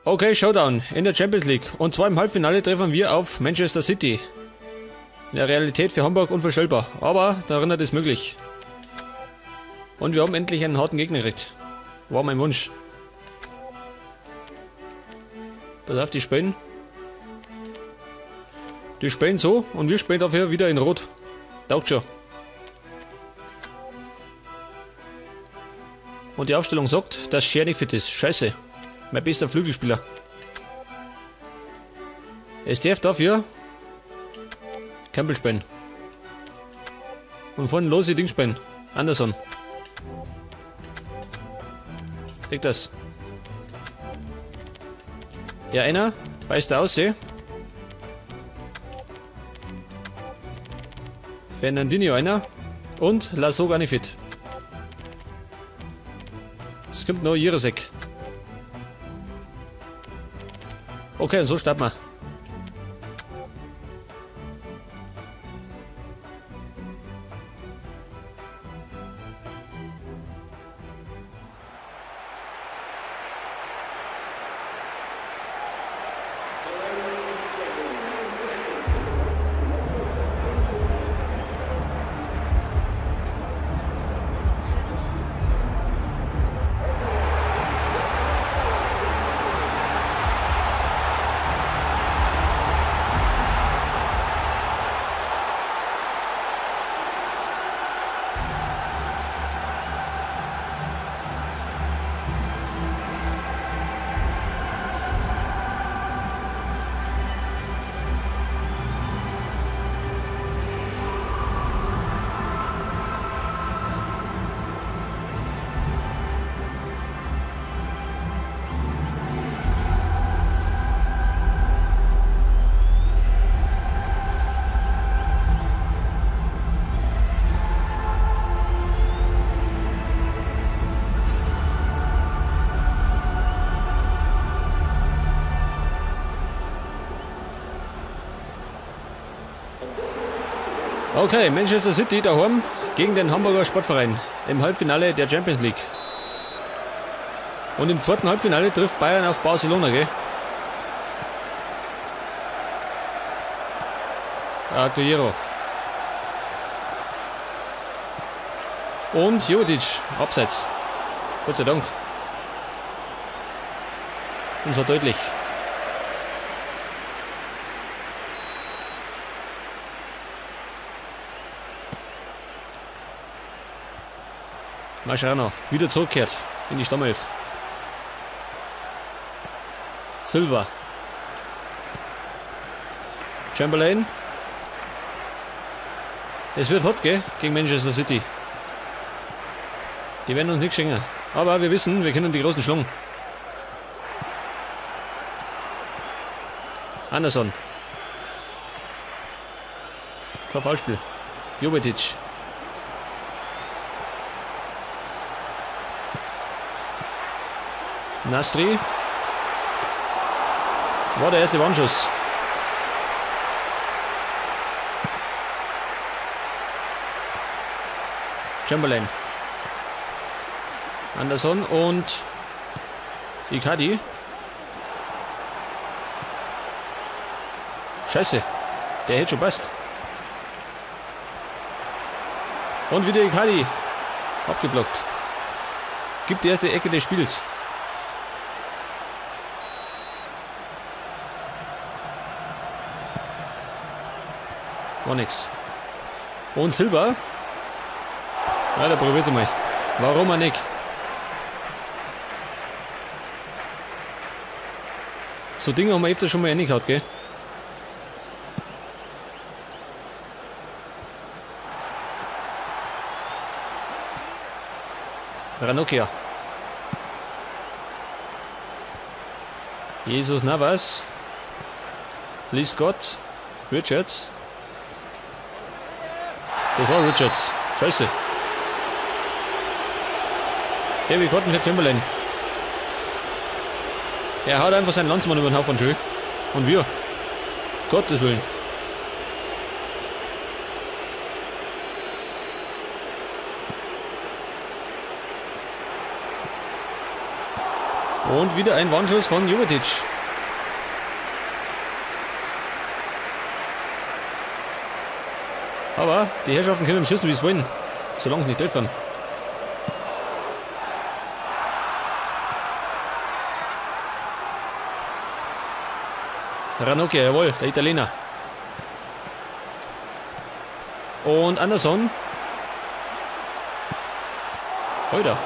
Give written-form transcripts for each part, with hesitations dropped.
Okay, Showdown in der Champions League. Und zwar im Halbfinale treffen wir auf Manchester City. In der Realität für Hamburg unvorstellbar, aber darin ist es möglich. Und wir haben endlich einen harten Gegner gekriegt. War mein Wunsch. Pass auf, die spielen. Die spielen so und wir spielen dafür wieder in Rot. Taugt schon. Und die Aufstellung sagt, dass Scher nicht fit ist. Scheiße. Mein bester Flügelspieler. Es darf dafür Campbell spielen. Und von Losi Ding spielen. Anderson. Kriegt das. Ja, einer beißt da aus, Fernandinho einer. Und Lasso gar nicht fit. Es kommt noch Jirasek. Okay, und so starten wir. Okay, Manchester City daheim gegen den Hamburger Sportverein im Halbfinale der Champions League. Und im zweiten Halbfinale trifft Bayern auf Barcelona, gell? Aguero. Und Jovetic, abseits. Gott sei Dank. Und zwar deutlich. Mascherano, wieder zurückkehrt in die Stammelf. Silva. Chamberlain. Es wird hot, gell? Gegen Manchester City. Die werden uns nichts schenken. Aber wir wissen, wir kennen die großen Schlungen. Anderson. Kein Foulspiel. Jovetic. Nasri. War der erste Warnschuss. Chamberlain. Anderson und Icardi. Scheiße, der hätte schon passt. Und wieder Icardi. Abgeblockt. Gibt die erste Ecke des Spiels. War nix. Und Silva. Ja, da probiert's mal. Warum auch nicht? So Dinge haben wir öfter schon mal reingehauen, gell? Ranocchia. Jesus Navas. Lee Scott. Richards. Das war Richards. Scheiße. David Cotton für Chamberlain. Er haut einfach seinen Landsmann über den Haufen schön. Und wir. Gottes Willen. Und wieder ein Warnschuss von Jovetic. Aber die Herrschaften können schießen, wie sie wollen. Solange sie nicht treffen. Ranocchia, jawohl, der Italiener. Und Anderson. Heute.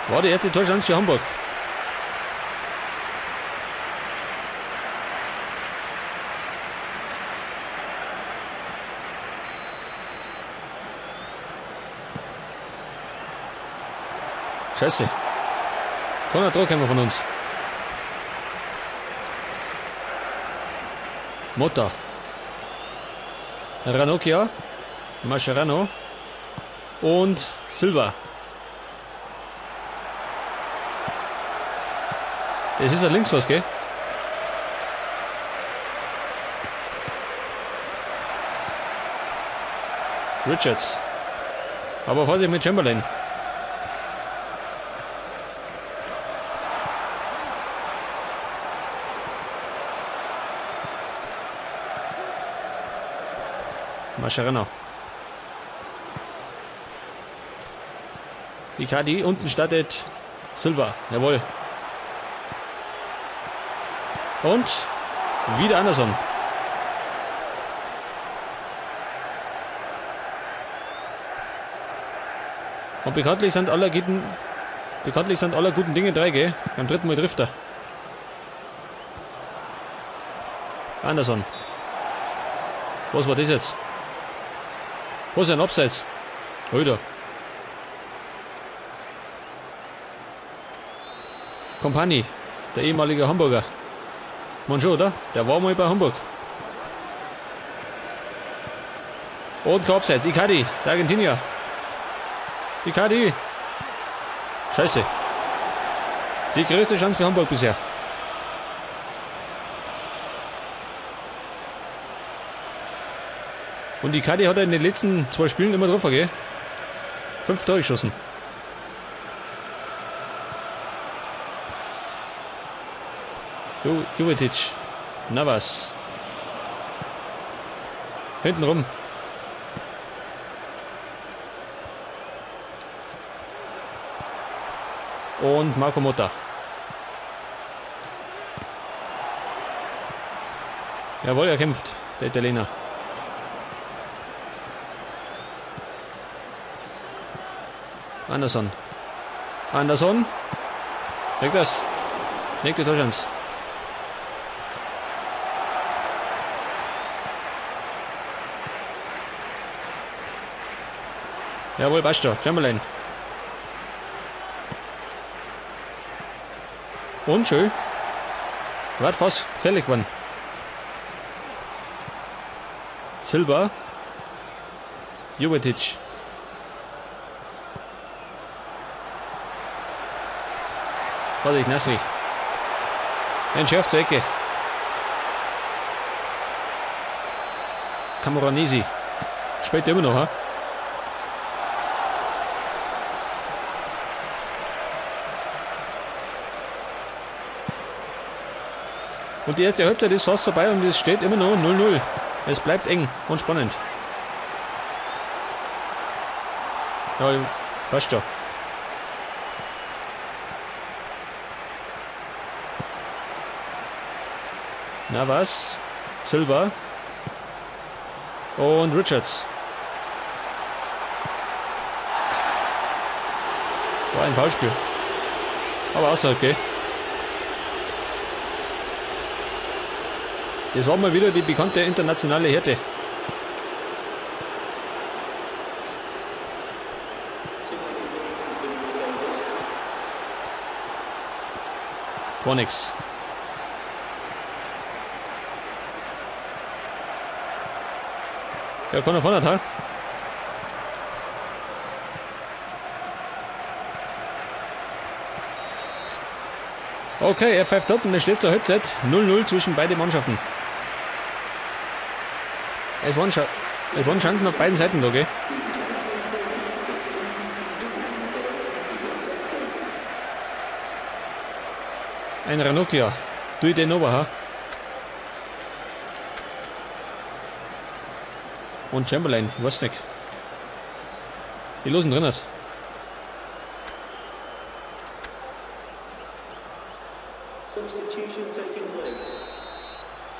War die erste Torchance für Hamburg. Scheiße. Keiner Tor kämen von uns. Motta. Ranocchia. Mascherano. Und Silva. Das ist ein Linksfuß, gell? Richards. Aber Vorsicht mit Chamberlain. Mascherano. Icardi unten startet Silva. Jawohl. Und wieder Anderson. Und bekanntlich sind aller guten Dinge drei, gell? Beim dritten Mal trifft er. Anderson. Was war das jetzt? Was ist ein Abseits? Alter. Kompany, der ehemalige Hamburger. Man schon, oder? Der war mal bei Hamburg. Und kein Abseits. Icardi, der Argentinier. Icardi. Scheiße. Die größte Chance für Hamburg bisher. Und Icardi hat er in den letzten 2 Spielen immer drauf, gell? 5 Tore geschossen. Jovetic. Navas. Hinten rum. Und Marco Motta. Jawohl, er kämpft, der Italiener. Anderson. Anderson. Legt das. Legt die Torchance. Jawohl, passt schon. Chamberlain. Und schön. War fast gefährlich geworden. Silva. Jovetic. Vorsicht, Nasri. Entschärft zur Ecke. Camoranesi. Spielt immer noch, ha? Und die erste Halbzeit ist fast vorbei und es steht immer noch 0-0. Es bleibt eng und spannend. Ja, passt schon. Na was? Silva. Und Richards. War ein Foulspiel. Aber außerhalb, gell? Das war mal wieder die bekannte internationale Härte. War nix. Ja, kann er vorne, ha? Okay, er pfeift ab und es steht zur Halbzeit 0-0 zwischen beiden Mannschaften. Es waren Chancen auf beiden Seiten da, gell? Ein Ranocchia. Tu ich den runter, ha? Und Chamberlain, ich weiß nicht. Ich lasse ihn drin.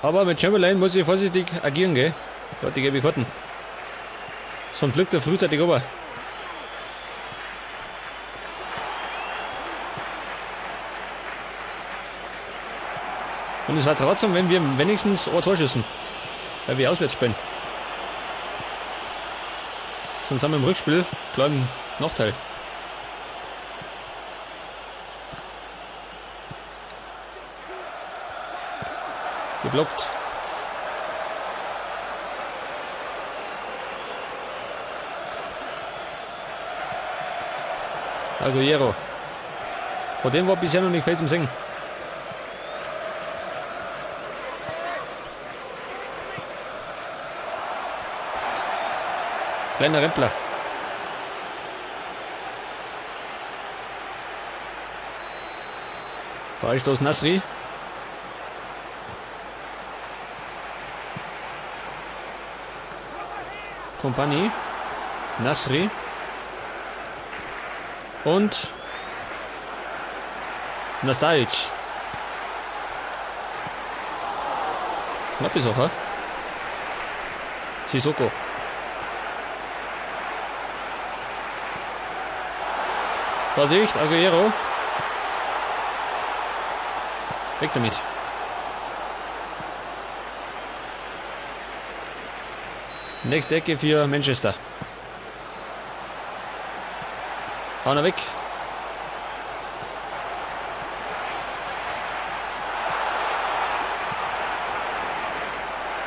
Aber mit Chamberlain muss ich vorsichtig agieren, gell? Der hat die gelbe Karten. Sonst fliegt er frühzeitig runter. Und es war trotzdem, wenn wir wenigstens ein Tor schießen. Weil wir auswärts spielen. Sonst haben wir im Rückspiel klar einen Nachteil. Geblockt. Aguero. Vor dem war bisher noch nicht viel zum Singen. Kleiner Rempler. Freistoß Nasri. Kompany. Nasri. Und Nastasic. Knappe Sache. Sissoko. Vorsicht, Aguero. Weg damit. Nächste Ecke für Manchester. Hauen er weg.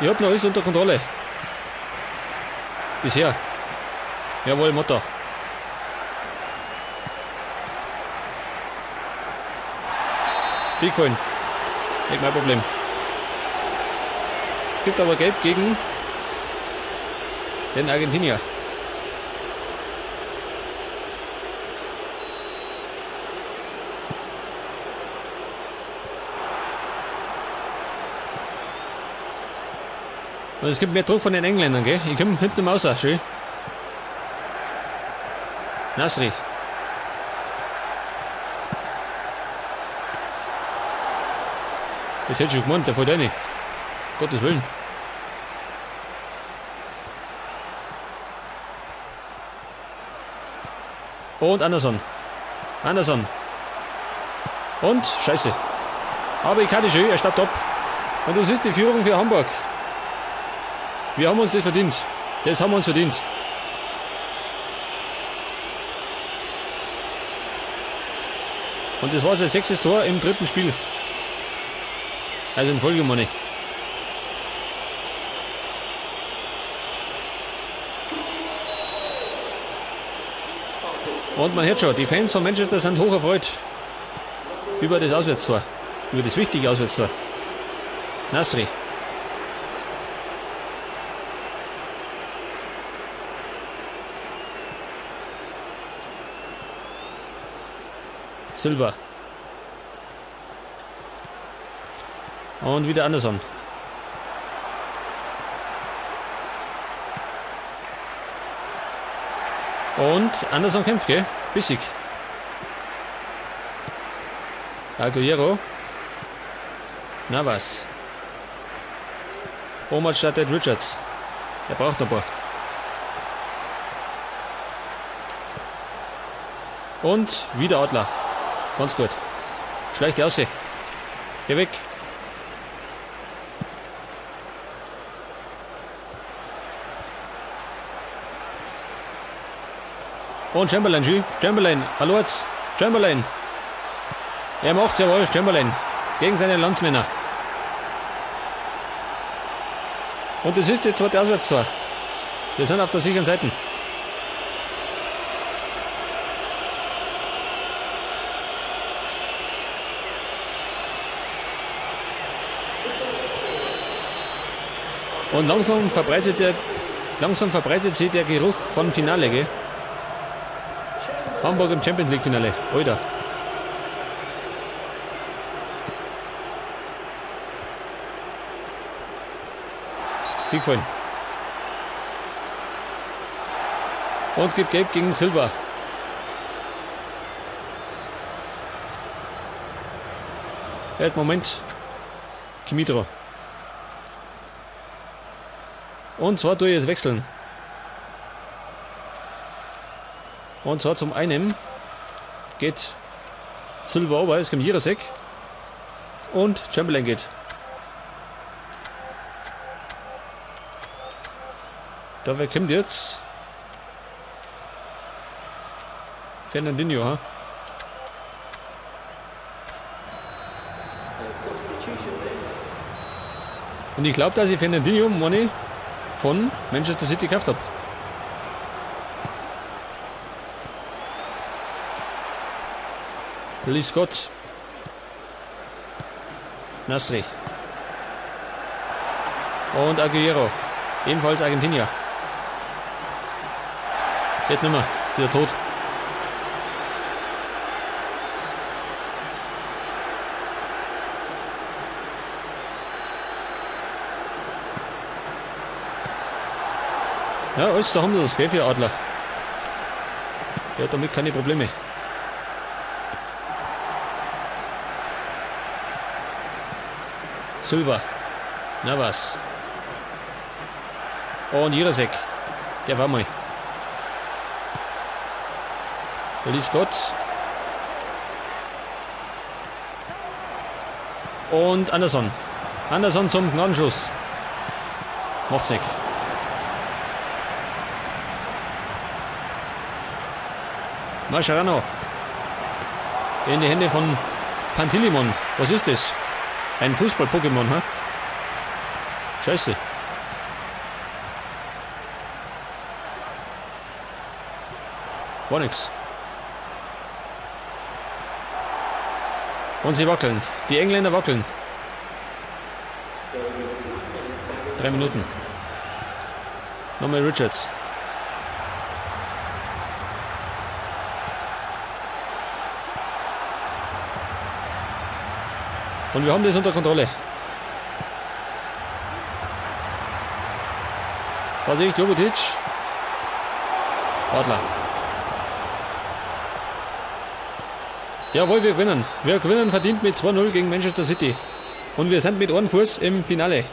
Ich hab noch alles unter Kontrolle. Bisher. Jawohl, Motta. Big. Nicht mein Problem. Es gibt aber Gelb gegen den Argentinier. Und es gibt mehr Druck von den Engländern, gell? Ich komme hinten raus, schön. Nasri. Jetzt hätte ich schon gemeint, der fällt rein. Gottes Willen. Und Anderson. Anderson. Und Scheiße. Aber ich kann nicht schön, er staubt ab. Und das ist die Führung für Hamburg. Wir haben uns das verdient. Das haben wir uns verdient. Und das war sein 6. Tor im 3. Spiel. Also in Folge, meine ich. Und man hört schon, die Fans von Manchester sind hoch erfreut über das Auswärtstor. Über das wichtige Auswärtstor. Nasri. Silva. Und wieder Anderson. Und Anderson kämpft, gell? Bissig. Aguero. Navas. Omar startet Richards. Der braucht noch ein paar. Und wieder Adler. Ganz gut. Schleicht die Ausseh. Geh weg. Und Chamberlain, G. Chamberlain, hallo jetzt. Chamberlain. Er macht's, jawohl, Chamberlain. Gegen seine Landsmänner. Und das ist das zweite Auswärtstor. Wir sind auf der sicheren Seite. Und langsam verbreitet sich der Geruch von Finale, gell? Hamburg im Champions League Finale. Alter. Hingefallen. Und gibt Gelb gegen Silva. Jetzt Moment. Kmitro. Und zwar tue ich jetzt wechseln. Und zwar zum einen geht Silva over, es kommt Jirasek. Und Chamberlain geht. Da, wer kommt jetzt? Fernandinho, ha? Und ich glaube, dass ich Fernandinho Money von Manchester City gekauft habe. Lee Scott. Nasri. Und Aguero. Ebenfalls Argentinier. Geht nimmer. Wieder tot. Ja, alles da haben wir das, gell, für Adler. Ja, damit keine Probleme. Silva. Na was. Und Jirasek. Der war mal. Lee Scott. Und Anderson. Anderson zum Gnadenschuss. Macht's nicht. Mascherano. In die Hände von Pantilimon. Was ist das? Ein Fußball-Pokémon, ha? Scheiße. War nix. Und sie wackeln. Die Engländer wackeln. 3 Minuten. Nochmal Richards. Und wir haben das unter Kontrolle. Vorsicht, Jovetic. Adler. Jawohl, wir gewinnen. Wir gewinnen verdient mit 2-0 gegen Manchester City. Und wir sind mit einem Fuß im Finale.